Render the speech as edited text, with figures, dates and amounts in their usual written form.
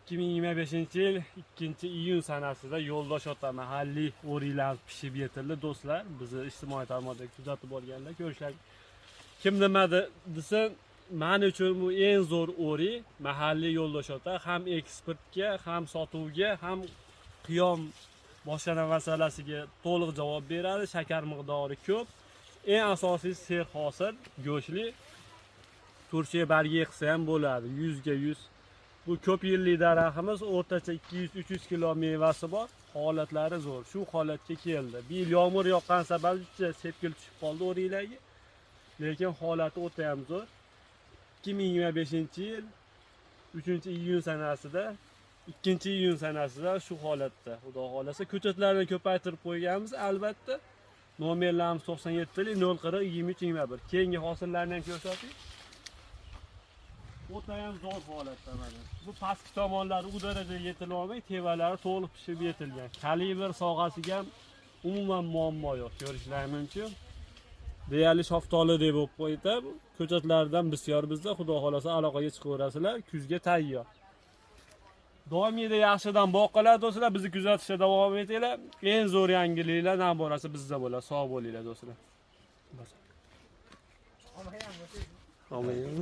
2025-yil 2-iyun sanasida Yo'ldosh ota mahalliy o'riklar pishib yetildi do'stlar. Bizni ijtimoiy tarmoqda kuzatib borganlar ko'rishlar. Kim nima desin, men uchun bu eng zo'r o'rik, mahalliy Yo'ldosh ota ham eksportga, ham sotuvga, ham qiyom boshana masalasiga to'liq javob beradi. Shakar miqdori ko'p. Eng asosiysi serhosil, go'shtli. Turkiya bargi qilsa ham bo'ladi. 100ga 100. Bu ko'p yillik daraxtimiz, o'rtacha 200-300 kilo mevasi bor. Holatlari zo'r. Shu holatga keldi. Bir yil yomg'ir yoqqan sababli sepkil tushib qoldi o'riklarga. Lekin holati o'ta ham zo'r. 2025-yil 3-iyun sanasida, 2-iyun sanasida shu holatda. Xudo xolasa ko'chatlarni ko'paytirib qo'yganmiz albatta. Nomerlarimiz 97 040 23 21. Keyingi hosillarni ham ko'rsating. O'ta ham zo'r holatda mana. Bu pastki tomonlari u darajaga yetilolmay, tevalari to'liq pishib yetilgan. Kalibr sohasiga ham umuman muammo yo'q, ko'rishlari mumkin. Deyarli shaftoli deb bo'lib qo'ydi. Ko'chatlardan bisyor bizda, xudo xolasa aloqaga chiqaverasizlar, kuzga tayyor. Doimiyda yaxshidan boqinglar do'stlar, bizni kuzatishda davom etinglar. Eng zo'r yangiliklar navborasi bizda bo'ladi. Sog' bo'linglar do'stlar. Olmayman.